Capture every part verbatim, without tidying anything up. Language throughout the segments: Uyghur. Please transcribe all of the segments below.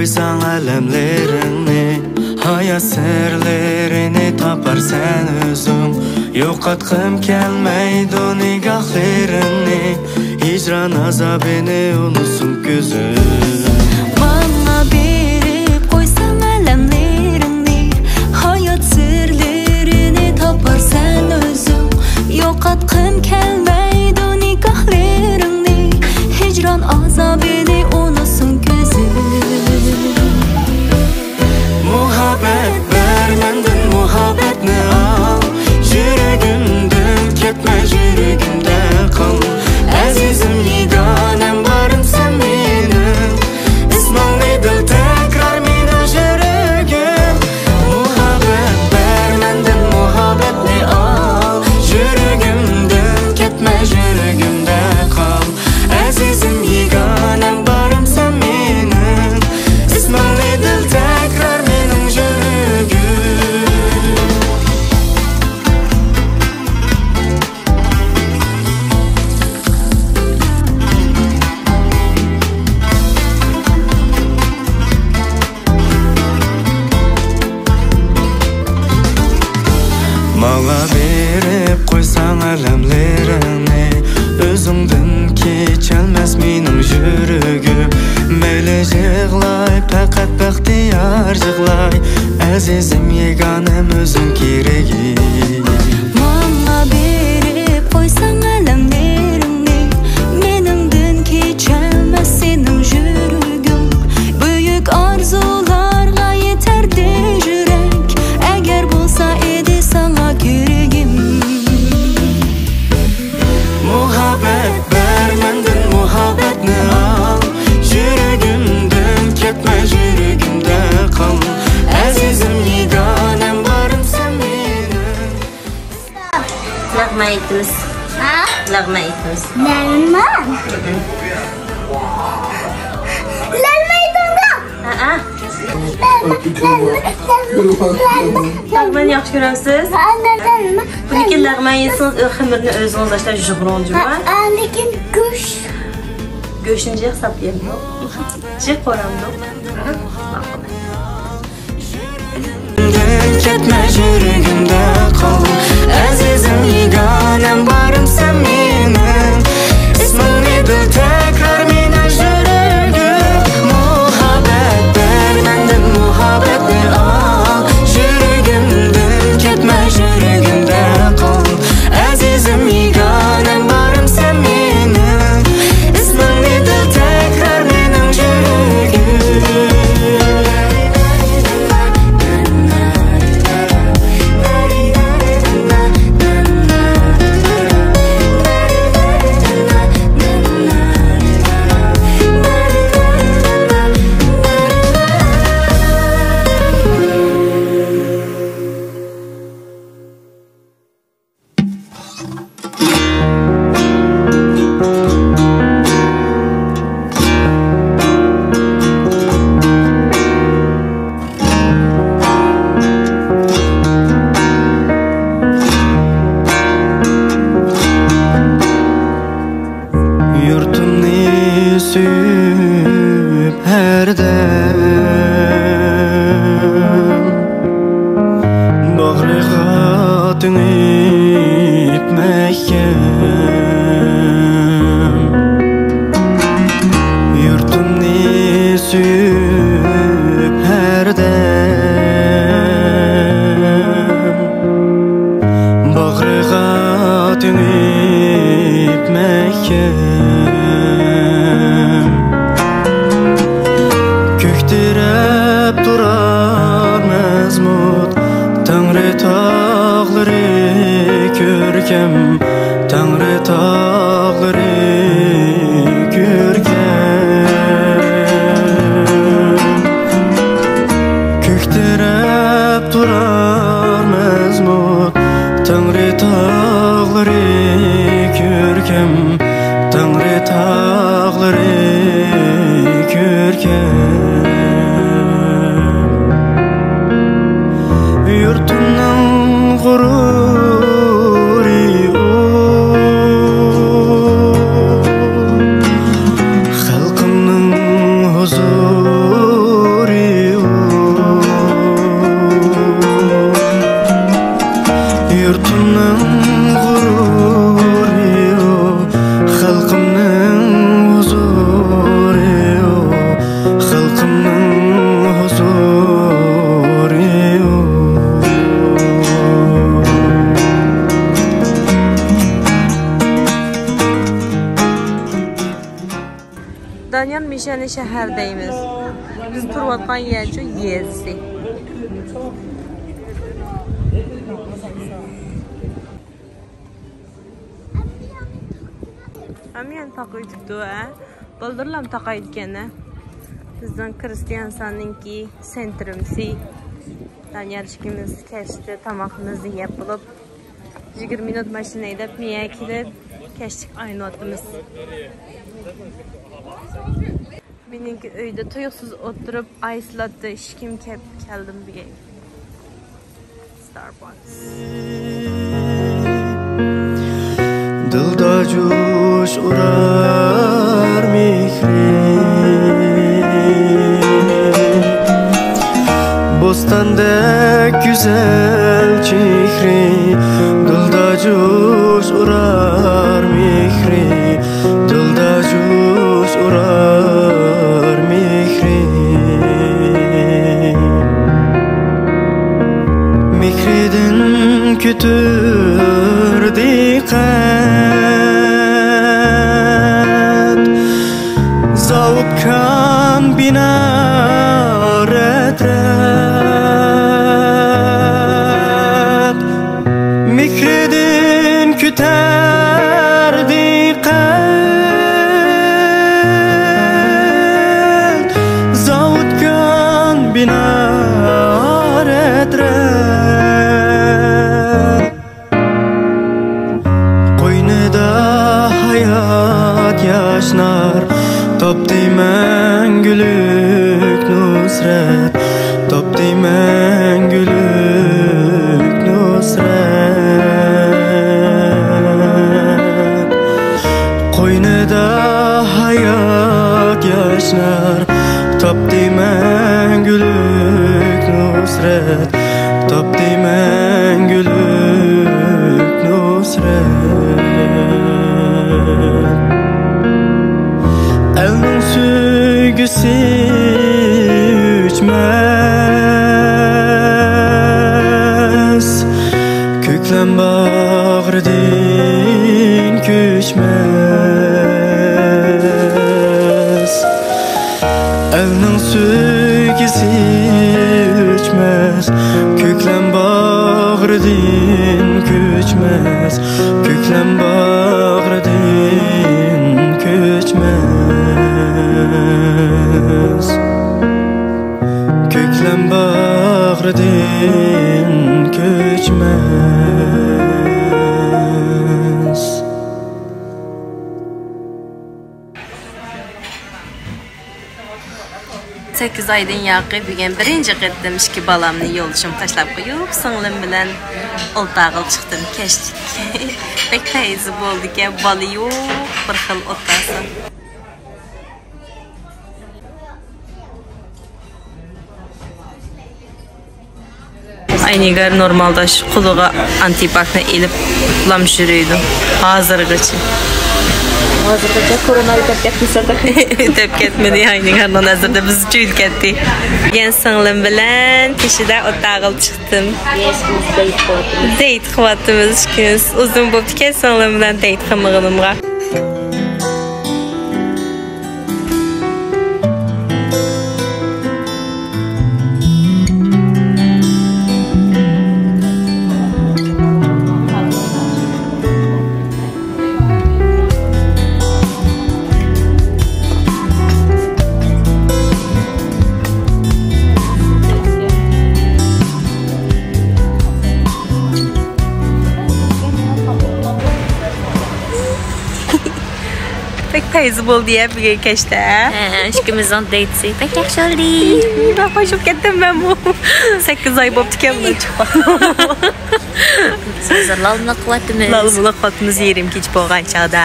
قويساڭ ئەلەملىرىڭنى، ھايات سىرلىرىنى تاپارسەن ئۆزۈڭ. يوقاتقۇم كەلمەيدۇ نىگاھلىرىڭنى، ھىجران ئازابىنى ئۇنۇتسۇن كۆزۈم. ماڭا بېرىپ قويساڭ ئەلەملىرىڭنى، ھايات سىرلىرىنى تاپارسەن ئۆزۈڭ. يوقاتقۇم كەلمەيدۇ نىگاھلىرىڭنى، ھىجران ئازابىنى ئۇنۇتسۇن كۆزۈم. مۇھەببەت بەر مەندىن، مۇھەببەتنى ئال، يۈرىكىمدىن كەتمە، يۈرىكىمدە قال. ئەزىزىم، يېگانەم، بارىم سەن مېنىڭ، ئىسمىڭنى دىل تەكرار مېنىڭ يۈرىكىم. مۇھەببەت بەر مەندىن، مۇھەببەتنى ئال، يۈرىكىمدىن كەتمە، يۈرىكىمدە قال. ئەزىزىم، يېگانەم، بارىم سەن مېنىڭ، ئىسمىڭنى دىل تەكرار مېنىڭ يۈرىكىم. ماڭا بېرىپ قويساڭ ئەلەملىرىڭنى، ئۆزۈڭدىن كېچەلمەس مېنىڭ يۈرىكىم. مەيلى يىغلاي، پەقەت بەختىيار يىغلاي، ئەزىزىم، يېگانەم، ئۆزۈڭ كېرىكىم. ماڭا بېرىپ قويساڭ ئەلەملىرىڭنى، مېنىڭدىن كېچەلمەس سېنىڭ يۈرىكىڭ. بۈيۈك ئارزۇلارغا يېتەردى يۈرەك، ئەگەر بولسا ئىدى ساڭا كېرىكىم. مۇھەببەت بەر مەندىن، مۇھەببەتنى ئال، يۈرىكىمدىن كەتمە، يۈرىكىمدە قال. ئەزىزىم، يېگانەم، بارىم سەن مېنىڭ. نەغمە ئېيتىمىز. ھە؟ نەغمە ئېيتىمىز. نەغمە؟ نەغمە ئېيتىڭدا. ھەئە. نەغمە، نەغمە، نەغمە. نەغمىنى ياخشى كۆرەمسىز؟ ھە، نەغمە. لېكىن نەغمە يېسىڭىز، خېمىرنى ئۆزىڭىز باشلاپ يىغىڭ جۇمۇ. ھە، لېكىن گۆش. گۆشنى جىق ساپ يەمدۇ؟ جىق قورامدۇ؟ كەتمە يۈرىكىمدە قال، ئەزىزىم، يېگانەم، بارىم سەن مېنىڭ. ئىسمىڭنى دىل تەكرار مېنىڭ يۈرىكىم. مۇھەببەت بەر مەندىن، مۇھەببەتنى ئال، يۈرىكىمدىن كەتمە، يۈرىكىمدە قال. ئەزىزىم، يېگانەم، بارىم سەن مېنىڭ. ئىسمىڭنى دىل تەكرار مېنىڭ يۈرىكىم. يۇرتۇمنى سۆيۈپ ھەردەم، باغرىغا تېڭىپ مەھكەم. يۇرتۇمنى سۆيۈپ ھەردەم، باغرىغا تېڭىپ مەھكەم. كۆكتۈرۈپ تۇرار مەزمۇت، تەڭرى تاغلىرى كۆركەم، تەڭرى تاغلىرى كۆركەم. كۆكتۈرۈپ تۇرار مەزمۇت، تەڭرى تاغلىرى كۆركەم، تەڭرى تاغلىرى كۆركەم. يۇرتۇمنىڭ غۇرۇرى ئۇ، شەھەر دەيمىز. بىز تۇرۇۋاتقان يەرچۇ يېزىسى. ھەممە يەرنى تاقىۋېتىپتۇ، ھە؟ بالدۇرلام تاقايدىكەن، ھە؟ بىزنىڭ كىرىستىيانساننىڭكى سېنتىرىمسى. دانىيار ئىككىمىز كەچتە تاماقىمىزنى يەپ بولۇپ، يىگىرمە مىنۇت ماشىنا ھەيدەپ، مىيە كېلىپ، كەچلىك ئايلىنىۋاتىمىز. مېنىڭكى ئۆيدە تۇيۇقسىز ئولتۇرۇپ، ئايس لاتتە ئىچكۈم كەپ كەلدىم بۈگۈن. Starbucks. دىلدا جۇش ئۇرار مېھرى، بوستاندەك گۈزەل چېھرى، دىلدا جۇش ئۇرار مېھرى، دىلدا جۇش ئۇرار مېھرى. مېھرىدىن كۆتۈردى قەد، زاۋۇت كان بىنا رەت-رەت. مېھرىدىن كۆتەردى قەد، زاۋۇت كان بىنا رەت-رەت. قوينىدا ھايات ياشنار، تاپتى مەڭگۈلۈك نۇسرەت، تاپتى مەڭگۈلۈك نۇسرەت. قوينىدا ھايات ياشنار، تاپتى مەڭگۈلۈك نۇسرەت، تاپتى مەڭگۈلۈك نۇسرەت. ئەلنىڭ سۆيگۈسى ئۆچمەس، كۆكلەم باغرىدىن كۆچمەس. ئەلنىڭ سۆيگۈسى ئۆچمەس، كۆكلەم باغرىدىن كۆچمەس، كۆكلەم باغرىدىن كۆچمەس، كۆكلەم باغرىدىن كۆچمەس. سەككىز ئايدىن ياقى بۈگۈن بىرىنچى قېتىم ئىككى بالامنى يولدىشىمغا تاشلاپ قويۇپ، سىڭلىم بىلەن ئولتاغىلى چىقتىم كەچلىك. بەك پەيزى بولدىكەن، بالا يوق، بىر خىل ئولتۇرسا. ئاينىگار نورمالدا شۇ قولىغا ئانتىپاكنى ئېلىپ لامچۇ يۈرىدۇ ھازىرغىچە. ھازىرغىچە كورونا ئۆتەپ كەتمىسە. ئۆتەپ كەتمىدى ئاينىگارنىڭ نەزىرىدە، بىزچە ئۆتۈپ كەتتى. بۈگۈن سىڭلىم بىلەن كېچىدە ئولتاغىلى چىقتىم. دەيت قىلىۋاتىمىز ئىككىمىز. ئۇزۇن بوپتىكەن سىڭلىم بىلەن دەيت قىلمىغىنىمغا. بەك پەيزى بولدى يا بۈگۈن كەچتە. ھە، ئىككىمىزنىڭ دەيتىسى بەك ياخشى بولدى. بەك خوش بولۇپ كەتتىم مەنمۇ. سەككىز ئاي بوپتىكەن بۇ چىققان. ھازىر لالمىلىق قىلىۋاتىمىز. لالمىلىق قىلىۋاتىمىز يېرىم كېچە بولغان چاغدا.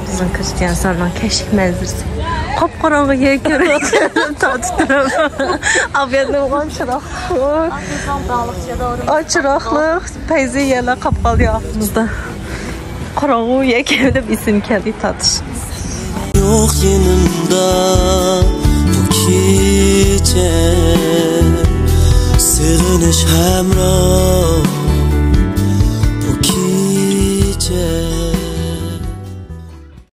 بىزنىڭ كىرىستىيانساننىڭ كەچلىك مەنزىرىسى. قاپقاراڭغۇ يەر كۆرۈنۈپ تارتىپ تۇرۇپ. ئابىيەتنى بولغان چىراغلىق. ئاي، چىراغلىق. پەيزى يەنە قاپ قالدى ئارتىمىزدا. قاراڭغۇ يەكەن دەپ ئېسىمگە كەلدى تارتىش. يوق يېنىمدا بۇ كېچە، سېغىنىش ھەمراھ.